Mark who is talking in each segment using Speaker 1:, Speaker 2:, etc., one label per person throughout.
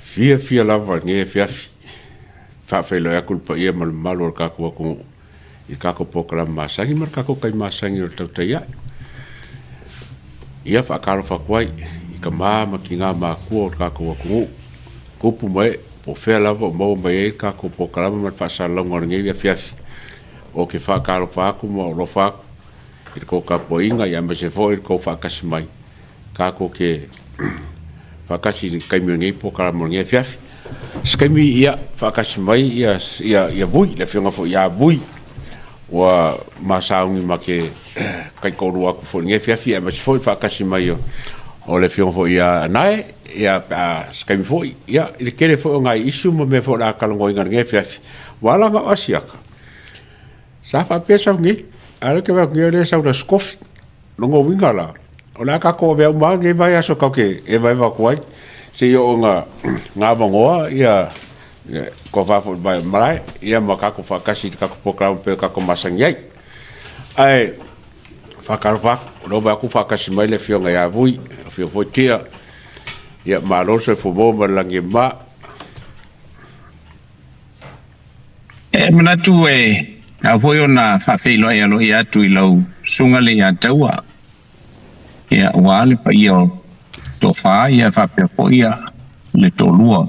Speaker 1: Fiafia lava i lenei afiafi e faafeiloai atu i le paia ma le mamalu o le tatou atunuu i le tatou polokalame masani ma le tatou tai masani o le tautai ae. Ia faatalofa atu ai i tama ma tina matutua o le tatou atunuu, tupu ma ee, po o fea lava o maua mai ai le tatou polokalame ma le faasalalauga o lenei afiafi. Ou te faatalofa atu ma ou alofa atu i le tou tapuaiga aemaise foi le tou faatasi mai tatou te faatasi i le taimi o lenei polokalame o lenei afiafi. Se taimi ia faatasi mai ia ia ia Vui, le afioga foi ia Vui ua ma sauni ma te taitoalua atu foi i lenei afiafi aemaise foi le faatasi mai o le afioga foi ia Anae ia pe a se taimi foi ia i le tele foi o nai issue ma mea foi o le a talanoaina i lenei afiafi. Ua ala ona o Asiata, sa faapea sau nei, a o lea ou te vaai atu nei o lea e sau i le Aso Tofi. Lona uiga la, o le a tatou avea uma lava lenei vaiaso tatou te evaeva atu ai, seia oo ina gavanoa ia tofa foi mai malae, ia ma tatou faatasi i le tatou polokalame pei ona tatou masani ai. Ae faatalofa atu, o lea ua vaai atu ua faatasi mai le Afioga ia Vui, le Afioga foi Tia, ia malo le soifua maua ma le lagi e mama.
Speaker 2: E manatu e ao foi ona faafeiloai aloaia atu i lau susuga le ia Taua, ia aua le paia o Tofa ia faapea foi ia le toalua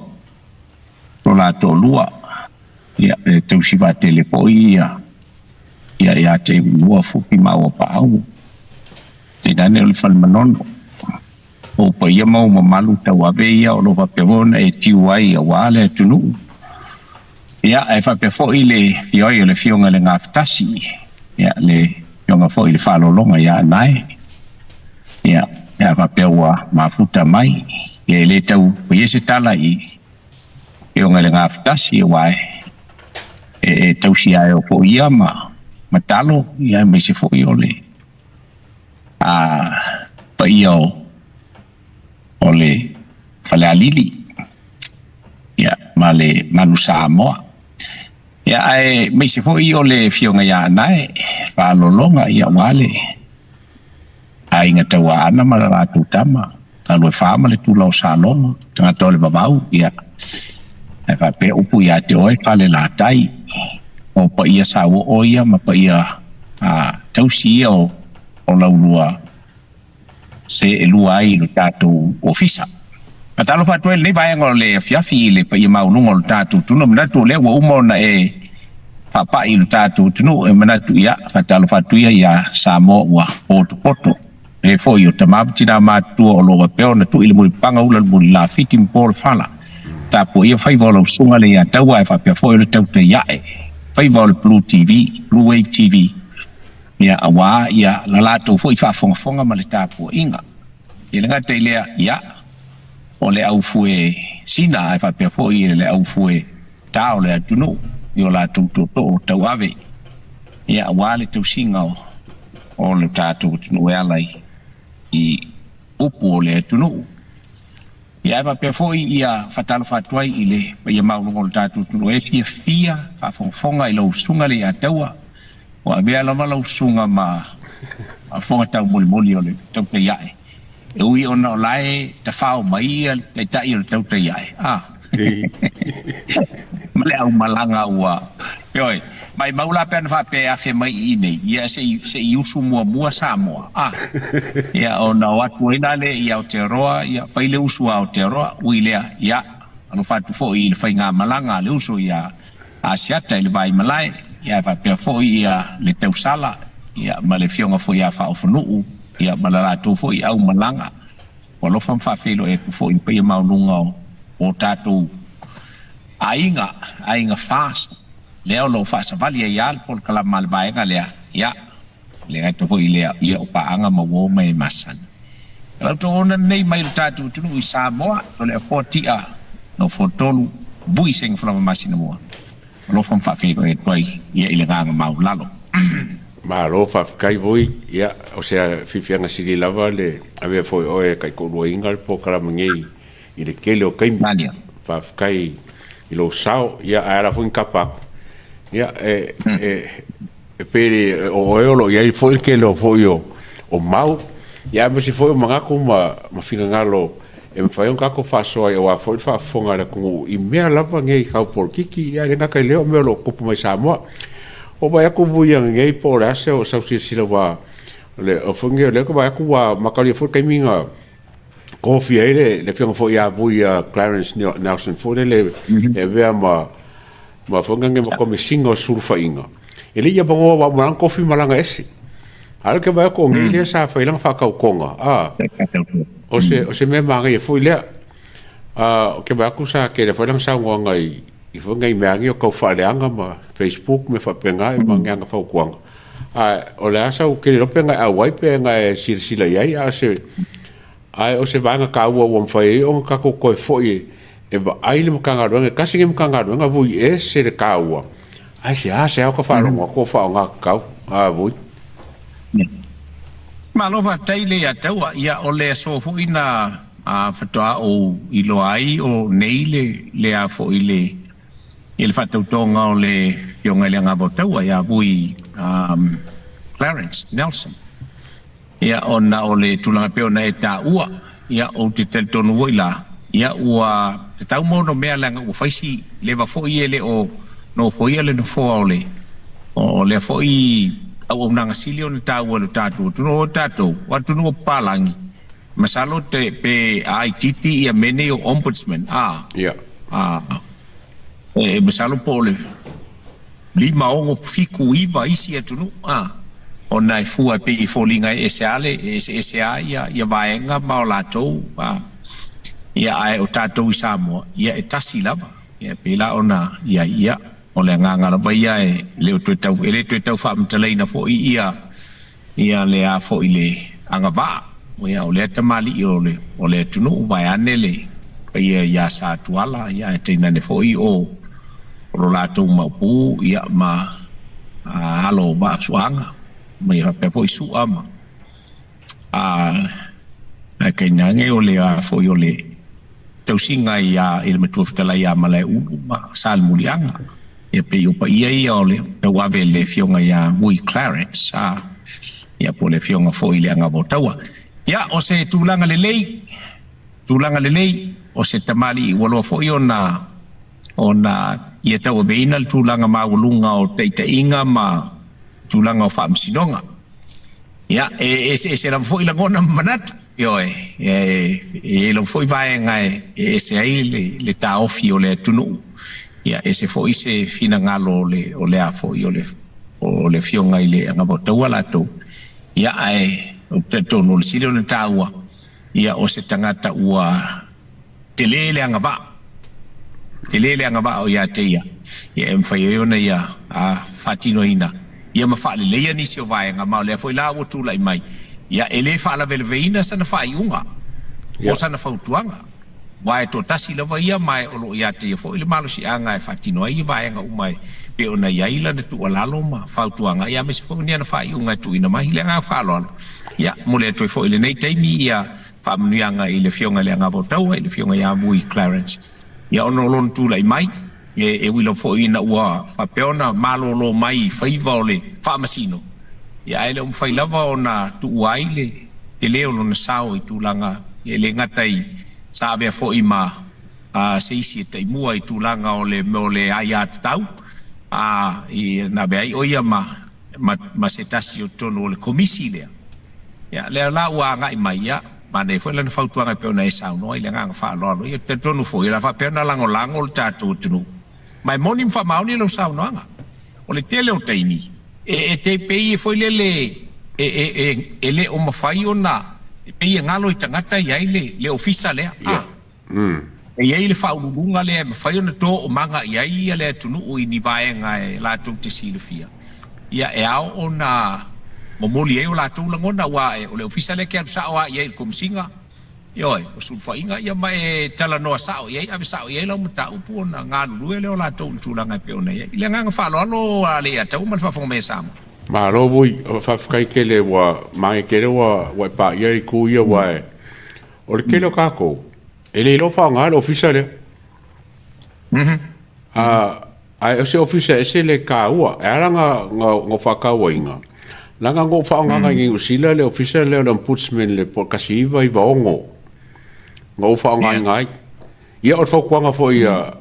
Speaker 2: lo la toalua, ia e tausi vaatele foi ia ia ia te ua Fuki maua Paau, tainane o le Fale Manono. O paia ma ou mamalu tauave ia o lo o faapea foi ona e tiu ai aua le atunuu. Ia, ae faapea foi le afio ai o le Afioga i le Gafatasi, ia, le Afioga foi i le Faalologa ia Anae, ia, pe a faapea ua mafuta mai. Ia, e le tau faia se tala i Afioga i le Gafatasi aua e tausi aeo foi ia ma talo, ia, aemaise foi o le paia o le Falealili ia, ma le Manu Samoa. Ia, aemaise foi o le Afioga ia Anae Faalologa, ia, aua le aiga Tauaana ma le latou tama, Aluefa ma le Tula o Salogo, tagata o le Vavau, ia, ae faapea upu ia te oe Falelatai, o paia sauoo ia ma paia tausi ia o laulua se e lua ai i lo tatou ofisa. Faatalofa atu ai lenei vaega o le afiafi i le paia maualuga o lo tatou atunuu. Manatu o lea ua uma ona e faapai i lo tatou atunuu, e manatu ia faatalofa atu ia ia Samoa ua potopoto. E foi o tama ma tina matutua o lo o faapea ona tui le mulipapaga ula le mulilafiti ma po le fala. Tapuaia faiva o lau susuga le ia Taua ae faapea foi o le tautai ae faiva o le Blue TV, Blue Wave TV, ia aua ia la latou foi faafogafoga ma le tapuaiga. E le gata i lea, ia o le au fue sina ae faapea foi le au fue ta o le atunuu i o latou tootoo tauave, ia aua le tausiga o le tatou atunuu e ala i upu o le atunuu. Ia ae faapea foi ia faatalofa atu ai i le paia maualuga o le tatou atunuu e fiafia faafogafoga i lau susuga le ia Taua, ua avea lava lau susuga ma fofoga taumolimoli o le tautai ae, e ui ona o la e tafao mai ia le taitai o le tautai ae, a ma le aumalaga ua, ioe, maimau la pe ana faapea e afe mai i inei, ia se i, se i usu muamua Samoa, a, ia ona o atu ai la lea i Aotearoa, ia fai le usu a Aotearoa, ui lea, ia, alofa atu foi i le faigamalaga a le uso ia Asiata i le Vaimalae, ia ae faapea foi ia le Tausala, ia ma le afioga foi ia Faaofonuu, ia ma le latou foi aumalaga. Ua alofa ma faafeiloai atu foi i le paia maualuga o tatou aiga, aiga FAST, lea o lo o faasavali ai lava le polokalama a le vaega lea, ia, le gata foi i lea, ia o paaga ma uo ma e masani. O la outou ona lenei mai lo tatou atunuu i Samoa, Toleafoa Tia, Nofo Tolu, Vui Sega Falava Masina Mua. Alofa ma faafeiloai atu ai ia i le agaga maualalo.
Speaker 1: Malo faafetai Vui, ia o se fiafiaga sili lava le avea foi o oe e taitoaluaina le polokalame nei i le tele o taimi.
Speaker 2: Malia.
Speaker 1: Faafetai i lou sao, ia ae ala foi ni tapa atu. Ia e e e pei o oe o lo o i ai foi le tele o foi o mau, ia aemaise foi o manatu ma finagalo e mafai ona tatou faasoa ai aua foi le faafofoga a le atunuu i mea lava nei tau polokiki, ia e le gata i lea o mea o lo o tutupu mai Samoa. Ua ou vaai atu vui ananei po o le a sau silasila aua o le foi lenei o lea ou te vaai atu ua mataulia foi le taimi na tofia ai le afioga foi ia Vui ia Clarence Nelson foi lele e avea ma ma foi lea ma Komesina o Sulufaiga. E le i avanoa aua ua uma la ona tofi malaga ese. A o lea ou te vaai atu o nei lea sa fai lana faatautoga, a, o se, o se mea manaia foi lea. A, ou te vaai atu sa tele foi lana saunoaga i, i foi nei mea nei o tau faaleaga ma Facebook ma mea faapena ma ni ana fautuaga. A o le a sau, ou te le iloa pe na e auai pe na e silasila i ai, a o se, Ae o se vaega taua ua mafai ai ona tatou toe foi e vaai le Matagaluega, e tasi lenei Matagaluega vui ese le taua, ae seasea ota faalogo atu o faaaoga tatau. A vui.
Speaker 2: Malo faafetai le ia Taua. Ia o le aso foi na faatoa ou iloa ai o nei le le a foi le i le faatautoga o le Afioga i le Agavao Taua ia Vui Clarence Nelson. Ia, ona o le tulaga e pei ona e taua, ia, ou te talitonu foi la, ia, ua tatau ma ono mea leaga ua fai si leva foi e le o nofoia le nofoa o le, o lea foi auaunaga sili ona taua i lo tatou atunuu. O tatou, o atunuu o papalagi, masalo te, pe a itiiti ia mea nei o ombudsman, a, a, e masalo po o le 5, 6, 7, 9 isi atunuu, a, ona e fua e pei e foliga e ese a le, e eseese a ia, ia vaega ma o latou, a, ia, ae o tatou i Samoa, ia, e tasi lava. Ia, e pei la ona i ai, ia, o le agaga lava ia e le o toe tau, e le toe tau faamatalaina foi ia, ia le a foi le agavaa, ia, o lea tamalii o le, o le atunuu, vaeane le paia ia Sa Tuala, ia, ae tainane foi o, o lo latou maopu, ia, ma alo o Vaafusuaga, ma ia faapea foi Sua ma, a, ae tainane o le a foi o le tausiga ia i le Matua Fetalai ia Malaeulu ma Salemuliaga. Ia pei o paia ia o le tauave le afioga ia Vui Clarence, a, ia po o le afioga foi i le Agavao Taua. Ia, o se tulaga lelei, tulaga lelei, o se tamalii ua loa foi ona, ona ia tauaveina le tulaga maualuga o taitaiga ma tulaga o faamasinoga. Ia, e eseese lava foi lagona ma manatu, ioe, e i ai lava foi vaega e ese ai le taofi o le atunuu, ia, ese foi se finagalo o le, o le a foi, o le, o le afioga i le Agavao Taua latou, ia, ae ou te talitonu o le sili ona taua, ia, o se tagata ua tele le agavaa, tele le agavaa o ia te ia, ia e mafai ai ona ia faatinoina ia ma faaleleia nisi o vaega, ma o lea foi la ua tulai mai, ia e le faalavelaveina sana faaiuga po o sana fautuaga, aua e toatasi lava ia ma o lo o ia te ia foi le malosiaga e faatino ai vaega uma e pei ona i ai lana tuualalo ma fautuaga, ia aemaise foi o ni ana faaiuga e tuuina mai. I le agaga faaaloalo, ia momoli atu ai foi i lenei taimi ia faamanuiaga i le Afioga i le Agavao Taua, i le Afioga ia Vui Clarence, ia ona o lona tulai mai, e ui lava foi ina ua faapea ona malolo mai i faiva o le Faamasino, ia ae le o mafai lava ona tuua ai le tele o lona sao i tulaga, e le gata i sa avea foi ma se isi e taimua i tulaga o le mea o le aiatatau, a i na avea ai o ia ma ma se tasi o totonu o le Komisi lea. Ia, lea la ua agai mai, ia, manaia foi lana fautuaga e pei ona e saunoa i le agaga faaaloalo. Ia, talitonu foi, o le a faapea ona lagolago le tatou atunuu. Ma e moni ma faamaoni lau saunoaga. O le tele o taimi, e, e te pei e foi lele e, e, e, e le o mafai ona, e pei e galo i tagata e i ai le, le ofisa lea. A, e i ai le faauluuluga lea e mafai ona toomaga i ai le atunuu i ni vaega e latou te silafia, ia e ao ona momoli ai o latou lagona, aua o le ofisa lea e te alu sao lava i ai i le Komisiga, ioe, o sulufaiga, ia ma e talanoa sao i ai, ave sao i ai lau mataupu ona galulue lea o latou i le tulaga e pei ona i ai. I le agaga faaaloalo a le Ataua ma le faafofoga mai a Samoa.
Speaker 1: Malo vui, faafetai tele ua mange tele ua e paia itu ia aua e O le tele o tatou, e le iloa faaaoga le ofisa lea. Ae o se ofisa e ese le taua. E ala ona ou faatauaina, leaga na ou faaaogaina i Niu Sila le ofisa lea o le Ombudsman i le 1996. Na ou faaaogaina ai. Ia, o le fautuaga foi a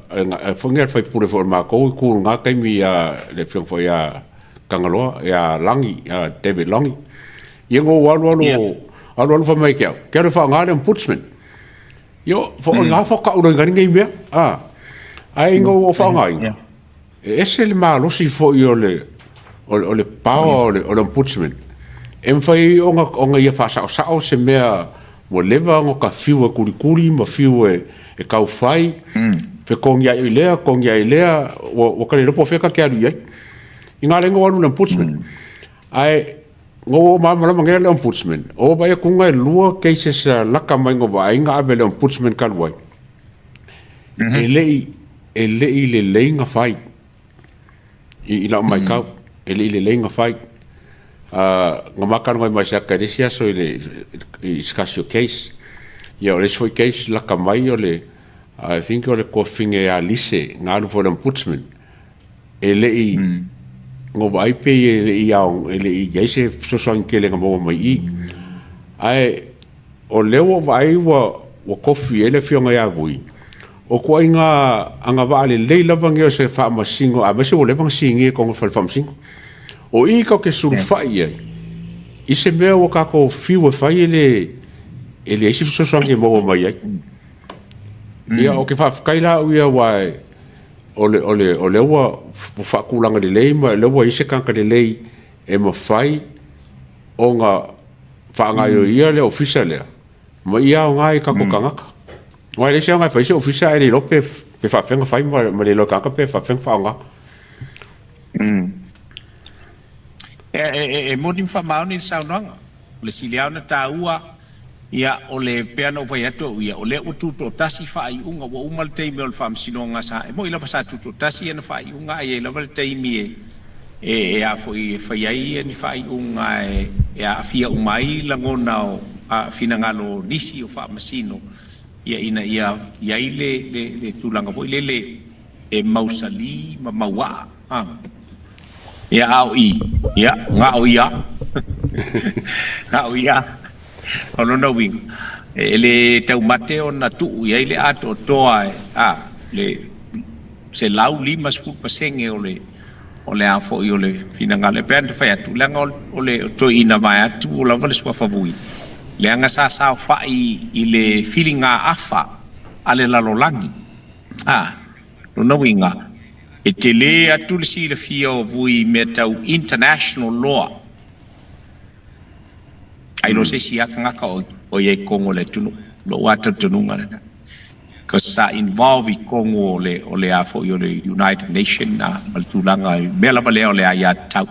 Speaker 1: foi le faipule foi o le matou itu i lena taimi ia le afioga foi ia Tagaloa, ia Lagi, ia David Lagi. Ia na ou alu alu alu alu fai mai ia te au, te alu e faaaoga le ombudsman. Ia, o lena faatoa ou iloaina ai lenei mea. Ae ina ua ou faaaogaina, e ese le malosi foi o le power o le ombudsman. E mafai ai ona ia faasaosao se mea ua leva ona ta fiu e tulituli ma fiu e taufai, fetogiai i lea, togiai i lea, ua ta le iloa po o fea ta te alu i ai. I na lea na ou alu i le ombudsman. Ae na ou oo malamalama nei la i le ombudsman, o vaai atu e 2 cases laka mai na vaai na ave i le ombudsman talu ai. E le i lelei na fai i lau matau, e le i lelei na fai. Na ma talanoa mai ma se i le isi aso i le i se tasi o case. Ia o le isi foi case laka mai o le I think o le tuafafine ia Lise na alu foi i le ombudsman. E le i na ou vaai pei e le i e le i i ai se fesoasoani tele na maua mai i i. Ae o lea ua ou vaai ua tofi ai le afioga ia Vui, o ituaiga agavaa lelei lava nei o se faamasino, aemaise ua leva ona sinia i totonu o le fale faamasino. O i tatou te sulufai i ai i se mea ua tatou fiu e fai e leai se fesoasoani e maua mai ai. Ia, ou te faafetai la au ia, aua o lea ua faatulaga lelei ma o lea ua i ai se tagata lelei e mafai ona faagaoioia le ofisa lea ma ia aoga i tatou tagata. Aua e leai se aoga e fai se ofisa ae le iloa pe faapefea ona fai ma le iloa e tagata pe faapefea ona faaaoga.
Speaker 2: E moni ma faamaoni le saunoaga. O le sili lava ona taua, ia, o le pei ona ou fai atu au ia, o lea ua tutoatasi faaiuga, ua uma le taimi o le faamasinoga sa, e moni lava sa tutoatasi ana faaiuga, ae i ai lava le taimi e e a foi e fai ai ni faaiuga e aafia uma ai lagona o finagalo o nisi o faamasino, ia ina ia i ai le tulaga foi lele e mausali ma mauaa. Ia, a o i, ia, gao ia, gao ia. O lona uiga, e le taumate ona tuu i ai le atoatoa e, a, le 150% o le a foi o le finagalo. E pei ona fai atu, leaga o le toeaina vaeatu ua lava le suafa Vui, leaga sa saofai i le filigaafa a le lalolagi. A, lona uiga, e tele atu le silafia o Vui i mea tau international law, ai lo se isi lava tagata o i ai i totonu o le atunuu. Lou lava talitonuga lena. Because sa involve i totonu o le a foi o le United Nation ma le tulaga i mea lava lea o le aiatatau,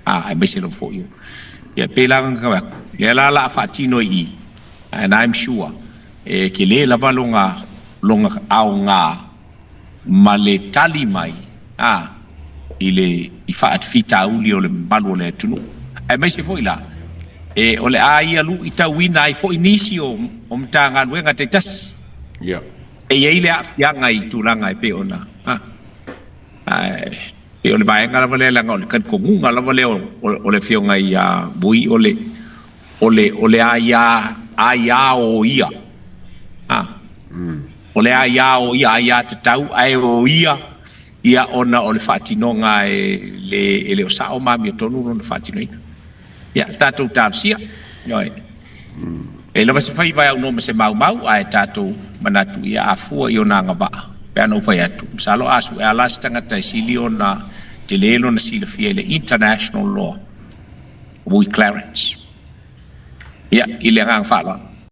Speaker 2: aemaise lava foi o ia pei la ona fai atu, lea la o le a faatino i i, and I'm sure e tele lava lona aoga ma le tali mai i le i faafitauli o le mamalu o le atunuu, aemaise foi la e o le a ia luitauina ai foi nisi o Matagaluega taitasi. E i ai le aafiaga i tulaga e pei ona pei o le vaega lava lea, leaga o le talitonuga lava lea o le afioga ia Vui o le o le aia o ia. O le aia o ia aiatatau ae o ia ia ona o le faatinoga e le o sao ma amiotonu lona faatinoina. Ia, tatou talosia. Ioe. E lava se faiva e aunoa ma se maumau, ae tatou manatu ia a fua i ona agavaa, pe ana ou fai atu, masalo a suea la se tagata e sili ona tele lona silafia i le international law, Vui Clarence. Ia, i le agaga faaaloalo.